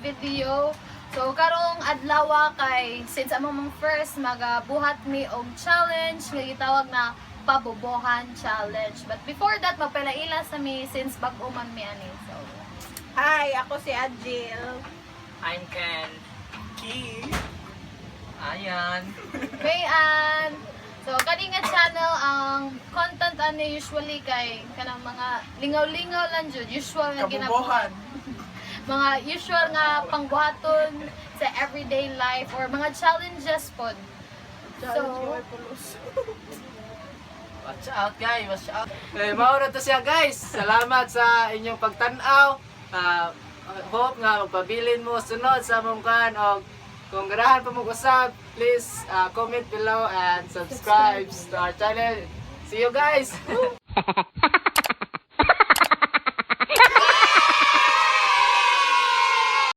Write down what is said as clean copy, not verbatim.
video. So karong adlaw kay since among mong first magabuhat mi og challenge nga gitawag na Pabobohan Challenge. But before that, magpailaila sa mi since bag-o man mi ani. So Hi, ako si Adjil. I'm Ken. Key. Ayan. Mayan. So kani nga channel, ang content ani usually kay kanang mga lingaw-lingaw lang jud, usual nga Kabubuhan. Mga usual nga pangbuhaton sa everyday life or mga challenges pod. Challenge So, kay pulos. Watch out, guys, watch out. Eh, mao na to siya, guys. Salamat sa inyong pagtan-aw. Ah, hope nga magpabilin mo sunod sa among kan og kung ganahan pa mo usab, please comment below and subscribe to our channel. See you guys.